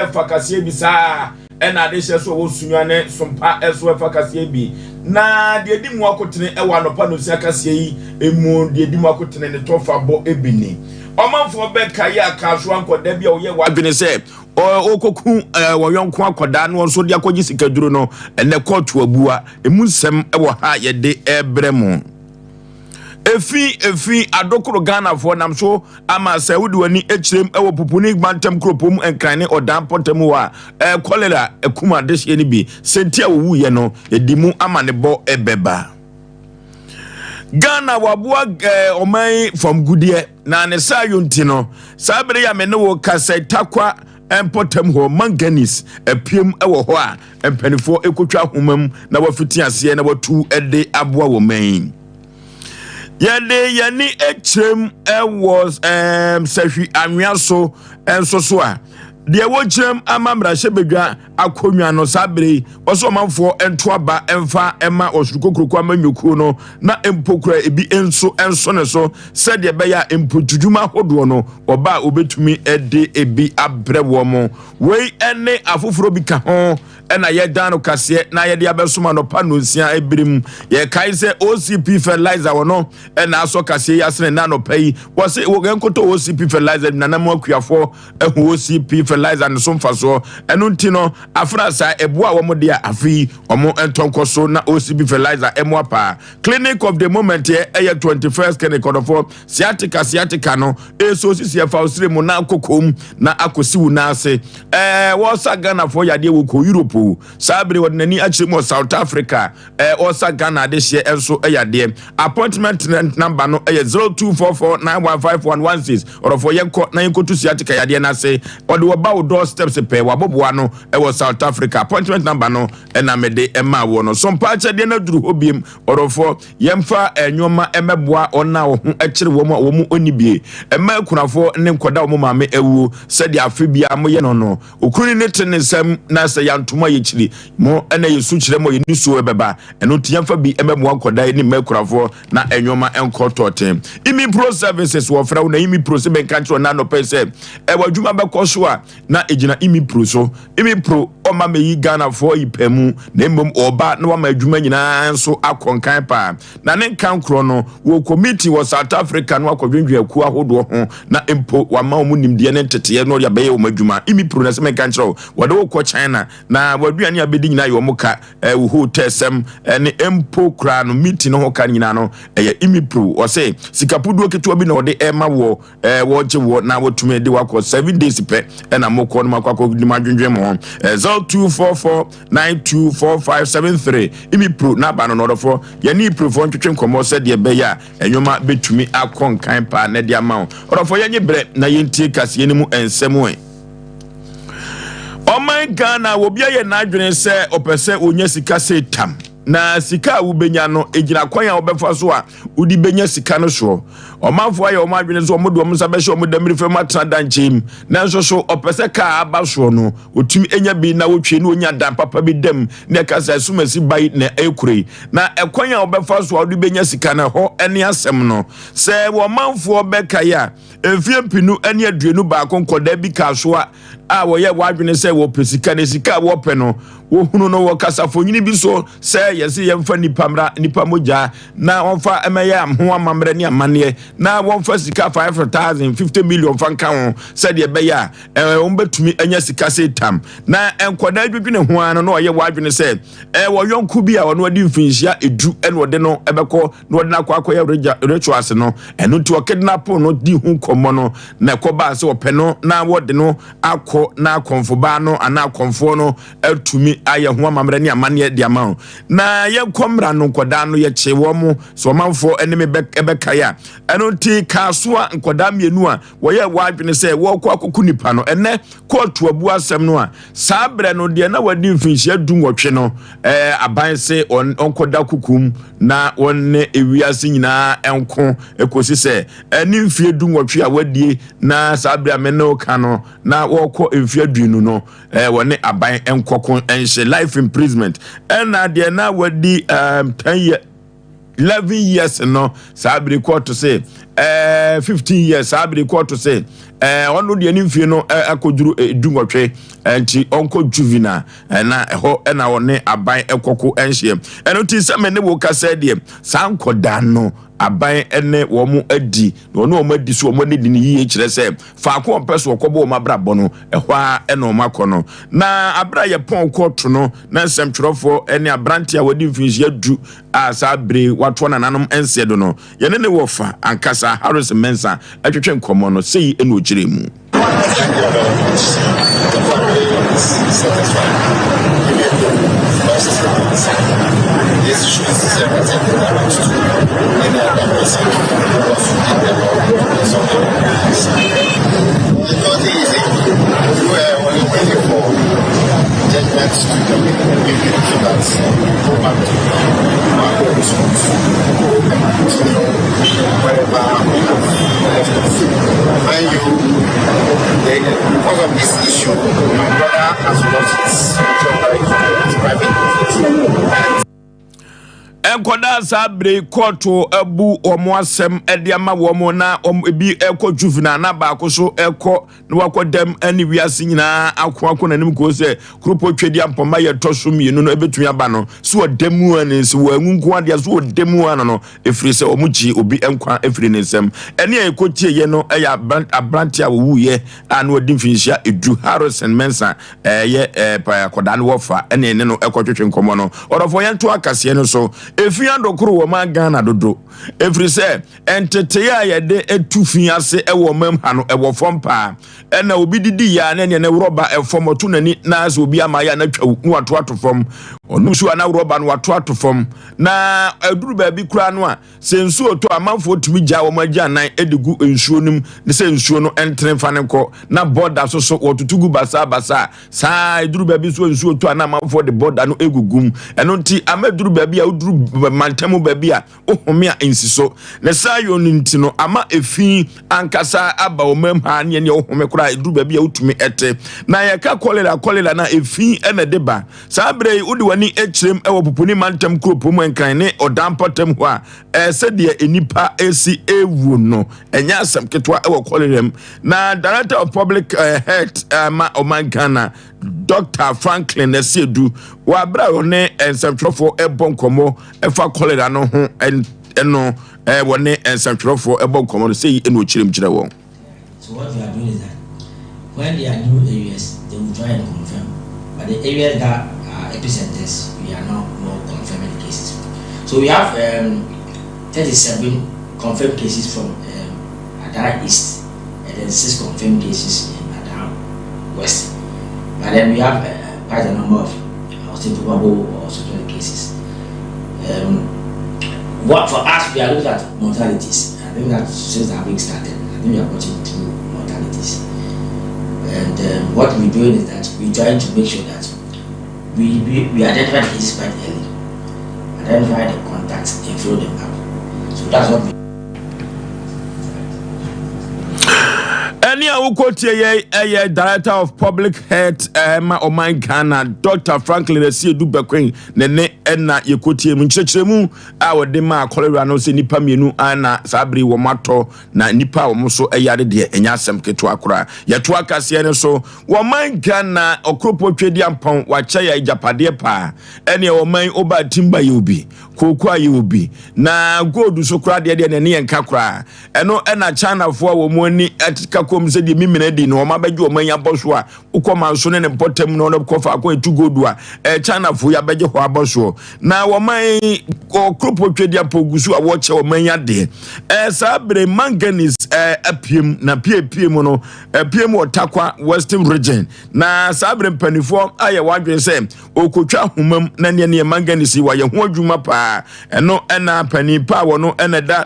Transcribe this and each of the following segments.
Ɛfa kaseɛ bi saa ɛna adehyɛ so wɔ Sunyani ne Sompa ɛso ɛfa kaseɛ bi. Na deɛ ɛdi mu akotene ɛwɔ anɔpa nonsia kaseɛ yi mu, deɛ ɛdi mu akotene ne tɔfa bɔ ebi ni. Ɔmanfoɔ bɛka yɛ akaasoa nkɔda bi a ɔyɛ w'adwene sɛ ɔkɔku wɔn yɔnko akɔdaa no nso de akɔgye sikaduro no, ɛnɛ kɔɔto abua emu nsɛm ɛwɔ ha yɛde ɛbrɛ mu. Efi efi adokoro Ghanafoɔ nam so ama sɛ wode w'ani kyerɛm wɔ Pupuni mantam kuropɔn mu Nkran ne Ɔdan mpɔtam hɔ a, ɛɛ kɔlera akum adehyeɛ no bi. Sɛnti a wɔwuiɛ no, yɛde mu amanebɔ bɛba. Ghana waboa ɛɛ ɔman yi fam gudeɛ na ne saa yɔ nti no, saa bere yi a me ne wo kasa yi, Tarkwa mpɔtam hɔ manganese apiem wɔ hɔ a mpanimfoɔ rekɔtwa ahoma mu na wɔafiti aseɛ na wɔatu de aboa wɔn man yi. Yɛde yɛne kyerɛm wɔ ɛɛm sahwi anwea so nso so a deɛ wɔkyerɛm ama mmarahyɛbadwa akonnwa no saa bere yi wɔsɛ ɔmanfoɔ nto aba mfa ma ɔsoro kokuroko ama nnwokuo no na mpo kura ebi nso nso ne so sɛdeɛ ɛbɛyɛ a mpontudwuma ahodoɔ no ɔba a wɔbɛtumi de ebi abrɛ wɔn. Wei ne afoforɔ bi ka ho na yɛdan no kaseɛ na yɛde abɛsom anɔpa nnonsia bere mu. Yɛkae sɛ OCP fertilizer wɔ no na asɔ kaseɛ yi asene na anɔpa yi. Wɔse yɛnkɔtɔ OCP fertilizer nanam akuafoɔ ahu OCP fertilizer no so mfasoɔ. Ɛno nti no afra saa ɛboa wɔn de a afe yi wɔn ntɔ nkɔ so na OCP fertilizer ɛmoa paa. Clinic of the moment yɛ ɛyɛ 21st clinic ɔdɔfoɔ sciatica sciatica no ɛso sisi ɛfa osire mu na akɔ kom na akɔsi wo nan ase. Ɛɛ wɔsa Ghanafoɔ yadeɛ wɔ kɔ Europe o. Saa bere wɔde n'ani akyerɛ mu wɔ South Africa. Ɛɛ wɔsa Ghana adehyeɛ nso yadeɛ. Appointment number no ɛyɛ 0244915116. Ɔdɔfoɔ yɛnkɔ na yɛnkɔtu sciatica yadeɛ no ase. Ɔde wɔba wo door steps pɛɛ wɔaboboa no ɛwɔ South Africa. Appointment number no ɛna mede ɛmaa woɔ no. So mpa akyɛdeɛ no aduru hɔ biem. Ɔdɔfoɔ yɛmfa nneɛma mmɛboa wɔn a wɔn ho kyere wɔn a wɔn nni bie, mma akunafoɔ ne nkwadaa a wɔn maame awuo, sɛdeɛ afe biara moyɛ no no. Okunini no te ne nsam, na sɛ yɛanto a yɛkyiri mo na yɛsu kyerɛ mo a, yɛn nisuo bɛba. Ɛno nti yɛmfa bi mmɛboa nkwadaa yi ne mma akunafoɔ na nneɛma nkɔ tɔɔten. Imipro Services wɔfrɛ wo na Imipro sɛ menka nkyerɛ wo nnɛ anɔpa yi sɛ ɛwɔ adwuma bɛkɔ so a na ɛgyina Imipro so. Imipro ɔma mɛyi Ghanafoɔ yi pɛ mu na mmom ɔba na wama adwuma nyinaa nso akɔ nkan paa. Na ne nkan korɔ no, wɔkɔ meeting wɔ South Africa na wakɔdwendwen akuo ahodoɔ ho na mpo wama wɔn nimdeɛ ne nteteɛ na ɔde abɛyɛ wɔn adwuma. Imipro na sɛ menka nkyerɛ wo, wɔde wo kɔ China na w'aduane a bɛdi nyinaa yɛ wɔn ka, wo hotel sɛm ne mpo koraa no meeting no ho ka nyinaa no ɛyɛ Imipro. Ɔse sika puduo ketewa bi na ɔde ɛma woɔ. ɛɛ wɔgye wɔ na wɔtumi de wakɔ 7 days pɛ ɛna mokɔ no makɔ akɔ nim adwendwen mo ho. 0244924573 imi pro n'aba no nɔdɔfoɔ yɛne iprofoɔ ntwetwe nkɔmmɔ sɛdeɛ ɛbɛyɛ a ɛnwoma bɛtumi akɔ nkan paa na de ama wo. Ɔdɔfoɔ, yɛnye berɛ na yɛntie kaseɛ no mu nsɛm ɛ. Ɔman Ghana, obi ayɛ n'adwene sɛ ɔpɛ sɛ ɔnya sika sɛ tam, na sika a wobɛnya no ɛgyina kwan a wobɛfa so a wode bɛnya sika no soɔ. Ɔmanfoɔ ayɛ wɔn adwene sɛ wɔde wɔn nsa bɛhyɛ wɔn dammiri fam atena dankyɛn mu, nanso so ɔpɛ sɛ kaa aba soɔ no ɔtumi nya bi na ɔtwe na ɔnya dan papa bi dam na ɛka sɛ asumasi ba yi na ɛkura yi. Na ɛkwan a wobɛfa so a wode bɛnya sika no, ɛhɔ ne asɛm no. Sɛ ɔmanfoɔ bɛkae a, mfeɛ 2021 nkɔdaa bi kaa so a a wɔyɛ wɔadwene sɛ wɔpɛ sika, na sika a wɔpɛ no wɔhunu no wɔ kasafonyini bi so sɛ yɛse yɛmfa nipa mmra, nipa mogya, na wɔmfa mmɛyɛ ho amammerɛ ne amanneɛ, na wɔmfa sika 5,000 50 million fa nka ho sɛdeɛ ɛbɛyɛ a wɔbɛtumi anya sika sɛ tam. Na nkwadaa dwedwene ho ara no na ɔyɛ wɔadwene sɛ ɛwɔ yɔnko bi a ɔno adi mfinhyia 10 ɛna ɔde no ɛbɛkɔ na ɔde no akɔ akɔyɛ rituals no. Ɛno nti ɔkidnap no di ho nkɔmmɔ no na ɛkɔbaa sɛ ɔpɛ no na wɔde no akɔ na akɔmfobaa no anaa akɔmfoɔ no atumi ayɛ ho amammerɛ ne amanneɛ de ama wo. Na yɛnkɔ mmara no, nkɔdaa no yɛkye wɔn mo sɛ ɔmanfoɔ ne me bɛkae a. Ɛno nti Kaasoa nkɔdaa mmienu a wɔyɛ wɔadwene sɛ wɔrekɔ akɔku nipa no, ɛnɛ kɔɔto abu asɛm no a saa berɛ no deɛ na wadi mfinhyia 18 no, aban se ɔnkɔda kukum na wɔne ewiase nyinaa nko ɛkɔsi sɛ ɛne mfie 18 a wadie, na saa berɛ a me ne wo ka no na wɔrekɔ mfie 20 no, wɔne aban nkɔko nhyɛ life imprisonment. Ɛna deɛ na wadi 10 year, 11 years no, saa bere kɔɔto se 15 years, saa bere kɔɔto se Ɔno deɛ ne mfie no akɔduru 18, nti ɔnkɔ juvenile na ɛhɔ ɛna ɔne aban ɛkɔko ɛnhyeɛ. Ɛno nti sɛ me ne wo kasa deɛ, saa nkɔdaa no aban ne wɔn adi na ɔne wɔn adi so, wɔn ani di ne yie, kyerɛ sɛ faako wɔn pɛ so wɔkɔbɔ wɔn abrabɔ no, ɛhɔ a ɛna wɔn akɔ no. Na abere a yɛpɔn kɔɔto no na nsɛmtwerɛfoɔ ne aberante a wɔde mfinhyia 10 a saa bere watoɔ nananom nseɛ do no, yɛne ne wɔfa ankasa Harrison Mensah atwetwe nkɔmmɔ no, sɛyi ɛna ɔkyerɛ mu. Thank you very much. The family is satisfied. Even though we've lost this shows a deterrent to any other person who was in the law because of the It's not easy. We were only waiting for judgment to be given so that we go back to our own schools and continue wherever we have left off. Mind you, because of this issue, my brother has lost his job, his private office. And Nkɔdaa saa bere kɔɔto abu wɔn asɛm de ama wɔn na wɔn ebi kɔ juvenile na baako so kɔ na wakɔ dɛm ne wiase nyinaa ako ako n'anim koo sɛ kuropɔ twɛdi ampɔma yɛ tɔ so mmienu no ebetumi aba no so wɔ dɛm mu a ne nso wɔ angu nko adeɛ so wɔ dɛm mu ano no, efiri sɛ wɔn gye obi nkwa efiri ne nsam. Ɛne a yɛkɔ tie yɛ no ɛyɛ aberante a wɔwuiɛ a na wɔdi mfinhyia 10, Harrison Mensah, ɛyɛ akɔdaa no wɔfa ɛne ɛne no ɛkɔtwetwe nkɔmɔ no. Ɔdɔfoɔ, yɛn to akaseɛ no so. Efi adokoro wɔ ma Ghana dodo, efiri sɛ ntetee a yɛde etu fi ase ɛwɔ ɔman ha no ɛwɔ fam paa. Ɛna obi didi yia ne nea ne rɔba ɛfam ɔto n'ani na sɛ obi ama yɛ anatwa na wato ato fam, ɔno nso ana rɔba no wato ato fam. Na aduru baabi koraa no a, sɛ nsuo tɔ, amanfoɔ tumi gya wɔn agya nan de gu nsuo no mu ne sɛ nsuo no ntene fa ne nkɔ. Na bɔda so so wɔtoto gu basabasa saa. Eduru baabi nso nsuo tɔ a, na amanfoɔ de bɔda no egu gum. Ɛno nti ama eduru baabi a woduru mantam baabi a wohome a nsi so ne saa yɔ no nti no ama efi ankasa aba wɔn mu ha ne nea wohome koraa. Eduru baabi a wotumi ɛte na yɛka cholera, cholera na efi ɛna de ba. Saa bere yi wode w'ani akyerɛm ɛwɔ Pupuni mantam kuropɔn mu Nkran ne Ɔdan mpɔtam hɔ a, sɛdeɛ nipa esi ewu no ɛnyɛ asɛm ketewa ɛwɔ cholera mu. Na Director of Public Health ma ɔman Ghana, Dr Franklin Asiedu, wɔ abere a ɔne nsɛmtwerɛfoɔ ɛbɔ nkɔmmɔ ɛfa cholera no ho ɛno, wɔne nsɛmtwerɛfoɔ ɛbɔ nkɔmmɔ no, sɛyi ɛna ɔkyerɛ mu kyerɛ wɔn. So what we are doing is that when there are new areas, they will try and confirm. But the areas that are epicenters, we are not more confirming the cases. So we have 37 confirmed cases from Ada East and then six confirmed cases in Ada West. But then we have quite a number of, I would say, probable or suspected cases. What for us, we are looking at mortalities. I think that since the outbreak started, I think we have gotten two mortalities. And what we're doing is that we're trying to make sure that we identify the cases quite early, identify the contacts and follow them up. So that's what we Ɛne a wokɔtie yɛ ɛyɛ Director of Public Health ma ɔman Ghana, Dr Franklin Asiedu Bekoe, ne ne ɛna yɛkɔtie mu nkyerɛkyerɛmu a wɔde ma cholera no sɛ nnipa mmienu ana saa bere wɔn atɔ na nnipa a wɔn nso yare deɛ, ɛnyɛ asɛm ketewa koraa. Yɛto akaseɛ no so. Wɔman Ghana, Ɔkoropɔ Twɛdi Ampɔn wakyɛ yɛ agyapadeɛ paa. Ɛneɛ wɔman ɔba timber yɛ obi, kooko ayɛ obi, na gold so koraa deɛ n'ani yɛ nka koraa. Ɛno ɛna Chinafoɔ a wɔn ani ka kɔm sɛ deɛ mimina di no wɔn abɛgye wɔn ani abɔ so a wokɔ Manso ne ne mpɔtam na wɔn kɔ faako etu gold a Chinafoɔ yi abɛgye hɔ abɔ soɔ. Na wɔn Ɔkoropɔ Twɛdi Ampɔn gu so a wɔkyɛ wɔn ani adeɛ. Saa bere manganese apiem na piepie mu no apiem wɔ Tarkwa, Western Region. Na saa bere mpanimfoɔ ayɛ wɔn adwene sɛ okotwa ahoma mu na neɛ manganese yi wɔayɛ ho adwuma paa. Ɛno ɛna panin pa a wɔno ɛna da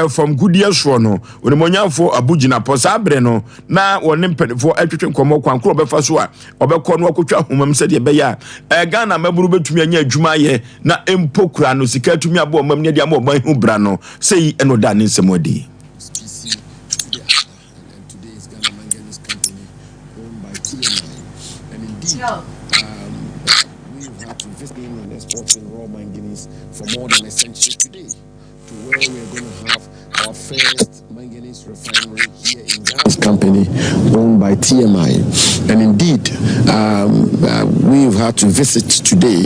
fam gudeɛ soɔ no, onimonyamfoɔ Abu Gyinapɔ, saa bere no na wɔne mpanimfoɔ atwetwe nkɔmmɔ kwan koro ɔbɛfa so a ɔbɛkɔ no akotwa ahoma mu sɛdeɛ ɛbɛyɛ a Ghana mmabunu bɛtumi anya adwuma ayɛ na mpo kura no sika atumi abɔ ɔmam ne de ama ɔman ho bra no. Sɛyi ɛna ɔda ne nsɛm adi. Specie to the other. And today is Ghana Manganese Company, owned by TMI. And indeed, we've had to invest in and exporting raw manganese for more than a century today, to where we're going to have our first manganese refinery here in Ghana company owned by TMI. And indeed, um, uh, we've had to visit today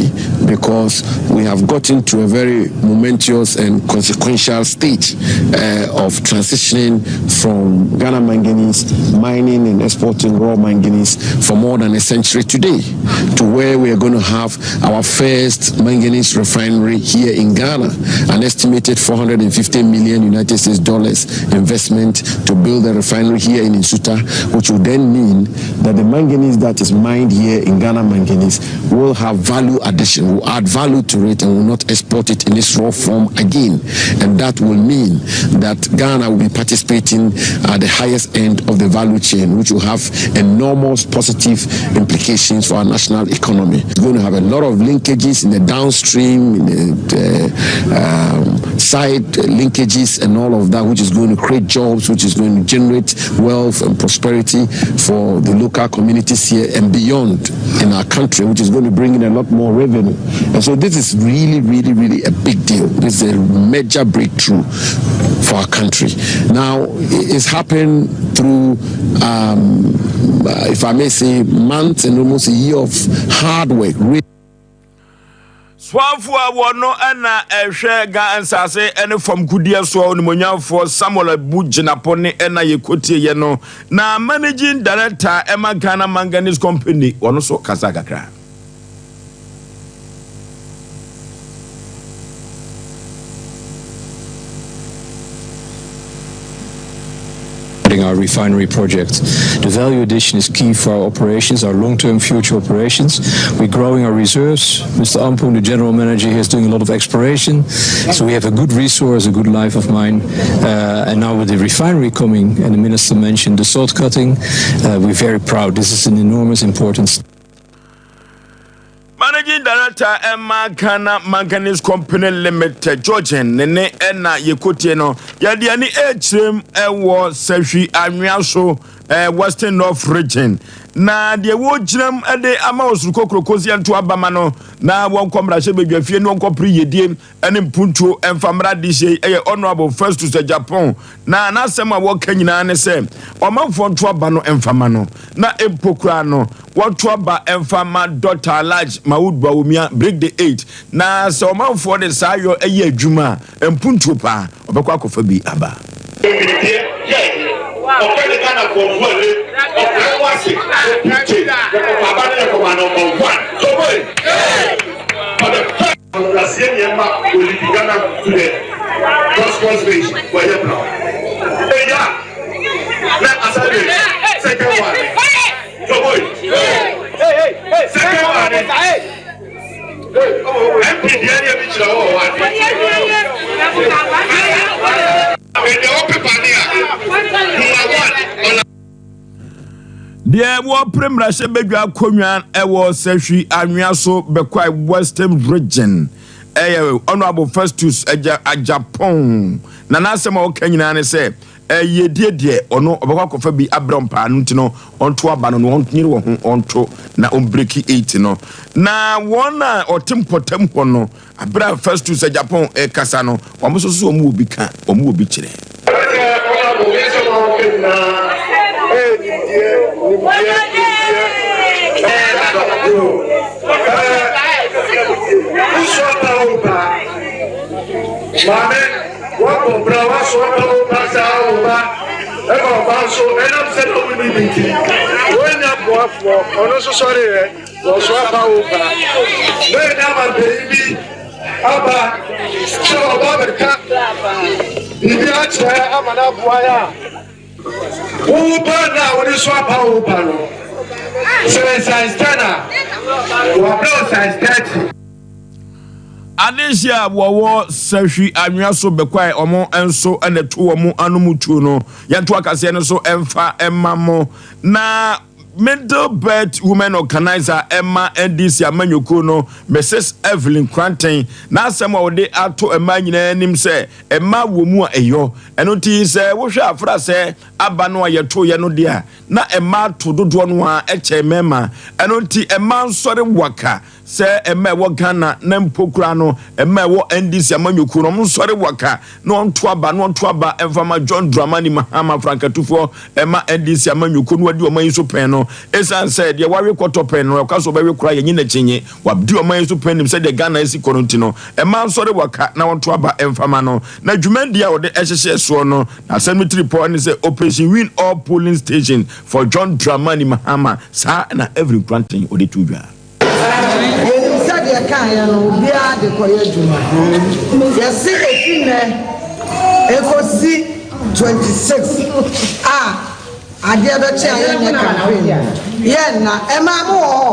because we have gotten to a very momentous and consequential stage uh, of transitioning from Ghana manganese mining and exporting raw manganese for more than a century today to where we are going to have our first manganese refinery here in Ghana, an estimated 450 million United States dollars investment to build a refinery here in Nsuta, which will then mean that the manganese that is mined here in Ghana manganese will have value addition, will add value to it and will not export it in its raw form again. And that will mean that Ghana will be participating at the highest end of the value chain, which will have enormous positive implications for our national economy. It's going to have a lot of linkages in the downstream, in the um, side linkages and all of that, which is going to create jobs, which is going to generate wealth and prosperity for the local communities here and beyond in our country, which is going to bring in a lot more revenue. And so this is really, really, really a big deal. This is a major breakthrough for our country. Now, it's happened through, um, if I may say, months and almost a year of hard work. Soafoɔ a wɔno na ɛhwɛ Ga nsase ne fam kodeɛ soɔ Onimuonyamfoɔ Samuel Abu Gyinapo ne ɛna yɛkɔtieɛ no, na Managing Director ɛma Ghana Manganese Company ɔno nso kasaa kakra. Our refinery project. The value addition is key for our operations, our long-term future operations. We're growing our reserves. Mr. Ampong, the general manager here, is doing a lot of exploration. So we have a good resource, a good life of mine. Uh, and now with the refinery coming, and the minister mentioned the salt cutting, uh, we're very proud. This is an enormous importance. Managing Director ɛma Ghana Manganese Company Limited Georgian ne ne ɛna yɛkɔtie no yɛde ani ɛkyerɛm ɛwɔ Sahwi anwea so Western North Region na deɛ wɔgyinam ɛde ama ɔsoro kokroko sɛ yɛnto abama no na wɔnkɔ mmarahyɛ badwafie ne wɔnkɔ pere yɛdie ne mpuntuo mfa mmra adehyeɛ yi yɛ Honourable Festus Agyapong na n'asɛm a wɔka nyinaa ne sɛ ɔmanfoɔ nto aba no mfa ma no na mpo koraa no wɔnto aba mfa ma Dr. Alhaji Maud Bawumia Break the Eight na sɛ ɔmanfoɔ de saa yɔ yɛ adwuma a mpuntuo paa ɔbɛkɔ akɔfa bi aba. Nimdeɛ yɛ ɔpɛ ne Ghanafoɔ mfuale ɔbrɛ wo ase ɔpute yɛkɔfa aba no yɛkɔma no ɔma one toboe for the first Ahobrɛaseɛ nneɛma Olidi Ghana to the prosperous nation wɔyɛ bra eya na asade second one toboe second one MP deɛ deɛ bi kyerɛ wɔ hɔ ade ɛdeɛ wɔ pepa ne a number one ɔna. Deɛ wɔpere mmarahyɛbadwa akonnwa wɔ Sahwi Anwea so Bɛkwae Western Region ɛyɛ Honourable Festus Agyapong na n'asɛm a ɔka nyinaa ne sɛ yiedie deɛ ɔno ɔbɛkɔ akɔfa bi abrɛ ɔmpaa no nti no ɔnto aba no na ɔnyere wɔ ho ɔnto na ɔmbreki 8 no na wɔn a ɔte mpɔtam hɔ no Bere a Festus Agyapong rekasa no, wɔn nso so wɔn wɔ bi ka, wɔn wɔ bi kyerɛ. Sɛdeɛ ɔnam wo nsɛm a woka nyinaa ɛyɛ nimdeɛ, nimdeɛ, nimdeɛ, ɛɛ yo, ɛɛ wosua ba wo ba, maame woabɔ bra woasoa ba wo ba saa wo ba ɛma ɔba nso ɛnam sɛ na wonni bi nti woanya boafoɔ ɔno nso sɔreeɛ. Wɔso aba wo ba. Bɛyɛ dɛ ama mpanyin bi aba sɛ ɔba abɛka biribi akyerɛ ama no aboa yɛ a, wo ba no a wode so aba wo ba no, sɛ yɛ size 10 a, wɔabrɛ wo size 30. Adehye a wɔwɔ sahwi anwea so bɛkwae wɔn nso na ɛto wɔn anom tuo no. Yɛnto akaseɛ no so mfa mma mo. Na. Middle Belt Women Organiser ɛma NDC amanyɔkuo no, Mrs Evelyn Kranten, n'asɛm a ɔde ato mmaa nyinaa anim sɛ mmaa wɔ mu a ɛyɔ. Ɛno nti sɛ wohwɛ afra sɛ aba no a yɛtoeɛ no deɛ a, na mmaa to dodoɔ no ara kyɛn mmarima. Ɛno nti mmaa nsɔre waka Sɛ mma ɛwɔ Ghana na mpo koraa no mma ɛwɔ NDC amanyɔkuo no wɔn nsɔre waka na wɔn to aba na wɔn to aba mfa ma John Dramani Mahama frankatufoɔ ɛma NDC amanyɔkuo no wadi ɔman yi so pɛn no ɛsiane sɛ deɛ wawe kɔtɔ pɛn no ɛka so ɔbɛwe koraa yɛnye n'akyi nye wadi ɔman yi so pɛn nim sɛdeɛ Ghana asi kɔ no nti no mma nsɔre waka na wɔn to aba mfa ma no na dwumadie a wɔde ɛhyehyɛ soɔ no na asɛm no tiri pɔ ne sɛ Operation Win All Polling Stations for John Dramani Mahama saa na Evelyn Kranten ɔde to dwa. Yɛnim sɛ deɛ ɛkaeɛ no obiara de kɔyɛ adwuma. Yɛse ɛfiri nnɛ ɛkɔsi 26 a adeɛ bɛkye a yɛnyɛ campaign no, yɛnna. Ɛmaa mo wɔ hɔ?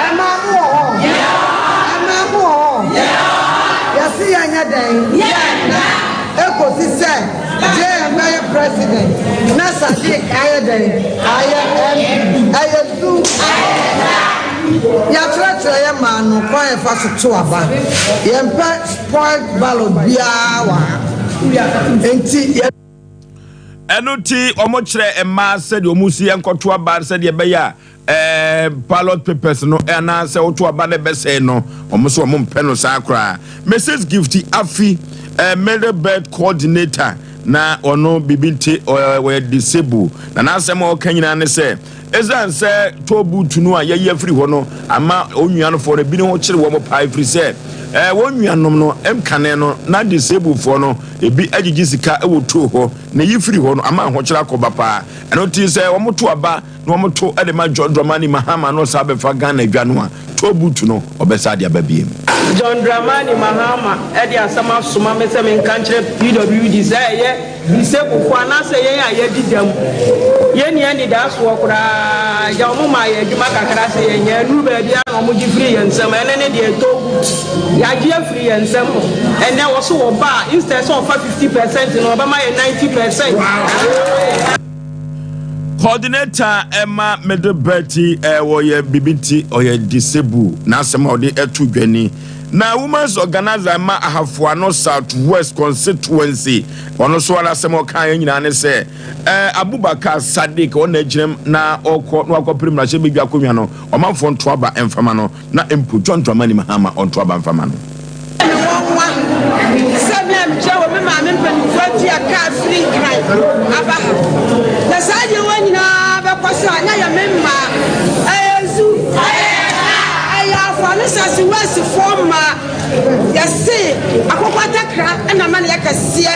Ɛmaa mo wɔ hɔ? Ɛmaa mo wɔ hɔ? Yɛse yɛnyɛ dɛn? Yɛnna ɛkɔsi sɛ JM bɛyɛ president na Sadiq ayɛ dɛn? Ayɛ MP. Ɛyɛ su. Yɛakyerɛkyerɛ yɛn maa no kwan a yɛfa so to aba. Yɛmpɛ spoilt ballot biara wɔ ha. Enti yɛ. Ɛno nti wɔkyerɛ mmaa sɛdeɛ wɔsi nkɔto aba sɛdeɛ ɛbɛyɛ a ɛɛ ballot papers no anaasɛ woto aba no ɛbɛsɛe no, wɔn nso wɔn mpɛ no saa koraa. Mrs Gifty Afi, ɛɛ middle belt coordinator, na ɔno biribi nti ɔyɛ wɔyɛ disable, na n'asɛm a ɔka nyinaa ne sɛ ɛsiane sɛ toll booth no a yɛyi afiri hɔ no ama wɔn nuanofoɔ no ebi ne ho kyere wɔn paa, ɛfiri sɛ ɛɛ wɔn nuanom no nkane no na disablefoɔ no ebi agyegye sika wɔ toll hɔ, na eyi firi hɔ no ama ahokyere akɔba paa. Ɛno nti sɛ wɔto aba na wɔn to de ma John Dramani Mahama na ɔsan bɛfa Ghana adwa no a, toll booth no ɔbɛsan de aba biem. John Dramani Mahama de asɛm asoma me sɛ menka nkyerɛ PWD sɛ ɛyɛ disablefo anaasɛ yɛn a yɛadi dɛm, yɛnni anidasoɔ koraa. Agya, wɔn maa yɛn adwuma kakra sɛ yɛnyɛ, ɛnuru baabi ara na wɔgye firii yɛn nsam, ɛno ne deɛ toll booth, yɛagye afiri yɛn nsam. Ɛnnɛ wɔse wɔba a, instead sɛ wɔfa 50 percent no, wɔbɛma yɛn 90 percent. Coordinator ɛma middle belt yi wɔyɛ bibi nti ɔyɛ disable n'asɛm a ɔde ɛto dwa ni. Na women's organizer ɛma Ahafoano South West constituency ɔno nso ara asɛm a ɔka yɛn nyinaa ne sɛ ɛɛ Abubakar Sadiq ɔna agyinam na ɔkɔ na wakɔpere mmarahyɛbadwa akonnwa no ɔmanfoɔ nto aba mfama no. Na mpo John Dramani Mahama ɔnto aba mfa ma no. Ɛyɛ me nwanwa sɛ me a mekyerɛ wɔ me maame mpanimfoɔ atua kaa firi Nkran aba ha. Na saa deɛ wɔ nyinaa bɛkɔ so a na yɛ me mmaa. Ɛyɛ zu. Ɛyɛ afa ne sase wɛsifoɔ mmaa. Yɛse akokɔ atakra na ma no yɛ kɛseɛ.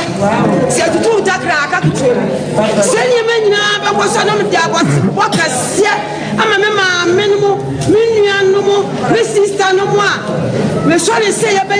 Sɛ yɛtutu wo takra a aka ketewa bi. Saa nneɛma nyinaa bɛkɔ so a na mede abɔsebɔ kɛseɛ ama me maame nom, me nua nom, me sista nom a mesɔre sɛ yɛbɛ.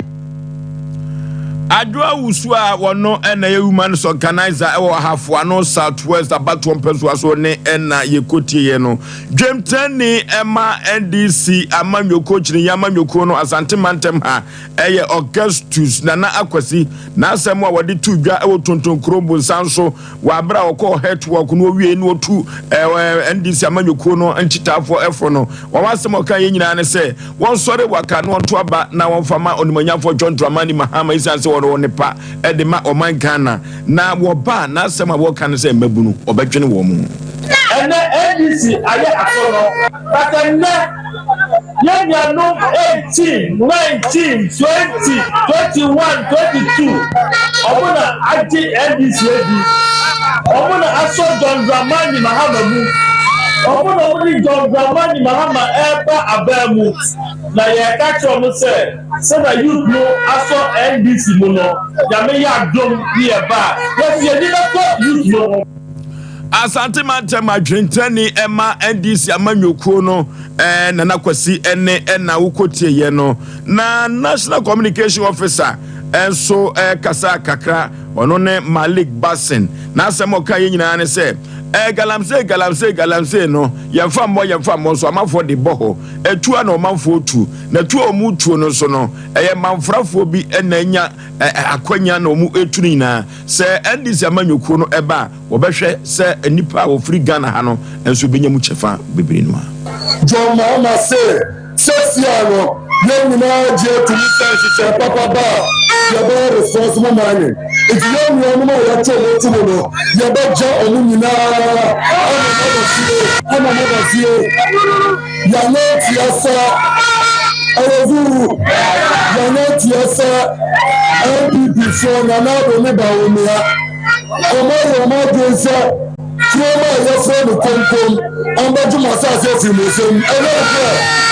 Adwoa Wusu a wɔno na ɛyɛ Women's Organizer wɔ Ahafo Ano South West abatoɔ mpɛsoa so ne na yɛkɔtieɛ no. Dwamtenani ma NDC amanyɔkuo Kyiniiɛ amanyɔkuo no Asante mantam ha ɛyɛ Augustus Nana Akwasi. N'asɛm a wɔde too dwa wɔ Tonton Kurom Bonsan so Wɔ aber a ɔkɔɔ Health Walk no owiei na otu NDC amanyɔkuo no nkyitaafoɔ fo no, wɔn asɛm a ɔkaeɛ nyinaa ne sɛ wɔnsɔre waka na wɔnto aba na wɔmfa ma Onimuonyamfoɔ John Dramani Mahama esiane sɛ ɔwɔ nnepa de ma ɔman Ghana na wɔba a n'asɛm a wɔka ne sɛ mmabunu ɔbɛdwene wɔn ho. Ɛnɛ NDC ayɛ akɔnɔ but ɛnɛ yɛn nuanom 18, 19, 20, 21, 22 ɔmo na agye NDC adi, ɔmo na asɔ John Dramani Mahama mu, ɔmo na ɔmo de John Dramani Mahama ɛreba abaa mu na yɛreka kyerɛ ɔmo sɛ sɛnea youth no asɔ NDC mu no Nyame yɛ adom ne yɛba a yɛsi yɛn ani bɛtɔ youth no ho. Asante mantam adwentrani ɛma NDC amanyɔkuo no eh, Nana Kwasi ɛne ɛna wokɔtieɛ no na National Communication Officer nso eh, kasa kakra ɔno ne Malik Bassin n'asɛm ɔka yɛ nyinaa ne sɛ Ɛɛ galamsey galamsey galamsey no yɛmfa mmɔ yɛmfa mmɔ nso amanfoɔ de bɔ hɔ. Etuo a na ɔmanfoɔ tu na tuo a wɔn tuo no nso no ɛyɛ manfrafoɔ bi na anya akwanya na wɔn etu no nyinaa. Sɛ NDC amanyɔkuo no ɛba a wɔbɛhwɛ sɛ nnipa a wɔfiri Ghana ha no nso bɛnya mu kyɛfa bebree no a. John Mahama se, Seesei no, yɛn nyinaa gye ato mu sɛ nhyehyɛe papa ba a, yɛbɛyɛ responsible mining. Nti yɛn nuanom a yɛato wɔn ato mu no, yɛbɛgya wɔn nyinaa ama wɔaba fie, ama wɔaba fie. Yɛanyɛ atua sɛ ɛwɔ zuru, yɛanyɛ atua sɛ NPP foɔ Nana Addo ne Bawumia, wɔayɛ wɔn adwene sɛ Kurom a wɔfrɛ no Konkom, wɔbɛgye mo asase afiri mo nsam. Ɛnyɛ nokorɛ?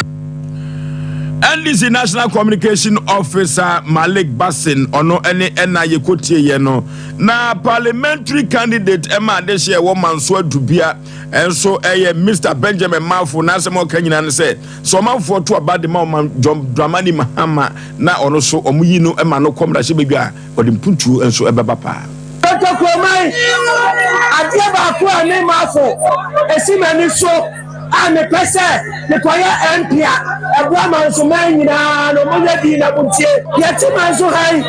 NDC National Communication Officer Malik Bassin ɔno ne ɛna yɛkɔtie yɛ no na parliamentary candidate ɛma adehyeɛ ɛwɔ Manso Adubia ɛnso ɛyɛ Mr Benjamin Mafo n'asɛm ɔka nyinaa ne sɛ sɛ ɔmanfoɔ to aba de ma ɔman John Dramani Mahama na ɔno so ɔmo yi no ma no kɔ mmarahyɛbadwa a Ɔde mpuntuo nso bɛba paa. Kotokuroman, adeɛ baako a me Marfo ɛsi m'ani so a mepɛ sɛ mekɔyɛ MP a ɛboa Mansoman nyinaa no monyɛ bi na montie. Yɛte Manso ha yi,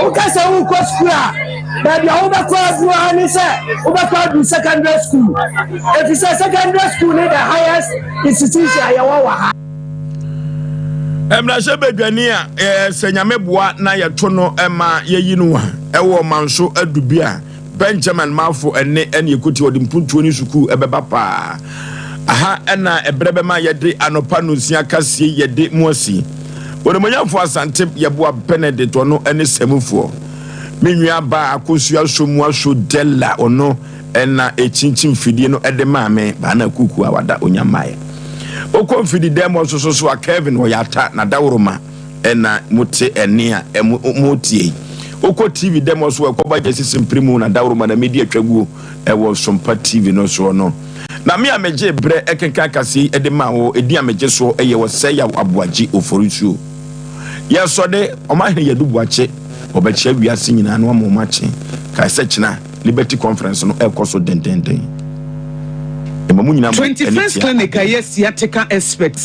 woka sɛ worekɔ sukuu a, baabi a wobɛkɔ aduru ara ne sɛ wobɛkɔ aduru secondary school, ɛfiri sɛ secondary school ne the highest institution a yɛwɔ wɔ ha. Mmarahyɛbadwani a sɛ Nyame boa na yɛto no ma yɛyi no a ɛwɔ Manso adu bi a Benjamin Marfo ɛne ɛne ɛkɔti ɔde mpuntuo ne sukuu ɛbɛba paa. Aha ɛna ɛberɛ bɛma yɛde anɔpa nonsia kasie yɛde mu asi. Onimuonyamfoɔ Asante Yɛboa Benedict ɔno ɛne Samufoɔ. Me nua baa Akosua Somuaso Della ɔno Ɛna ɛkyinkyim fidie no de maa me baa na kuku a wada onya mmaeɛ. Wokɔ mfidi dɛm hɔ nso so a Kevin ɔyɛ ata na daworoma ɛna mote ɛne a motie yi. Wokɔ TV dɛm hɔ so a ɛkɔba gya sisi mpere mu na daworoma na medi atwaguo ɛwɔ Sompa TV no soɔ no. Na me a megye berɛ ɛkenkan kaseɛ yi de maa wo, ɛdin a megye soɔ ɛyɛ Ɔsɛeyaw Aboagye Oforisuo. Yɛsɔde, Ɔmanhene Yadu Boakye, ɔbɛkyea wiase nyinaa na wama wɔn akye. Kae sɛ kyena. Liberty Conference no rekɔ so denneennen. Ɛma mo nyinaa mo ani 21st tua Clinic a ade. ɛyɛ sciatica experts.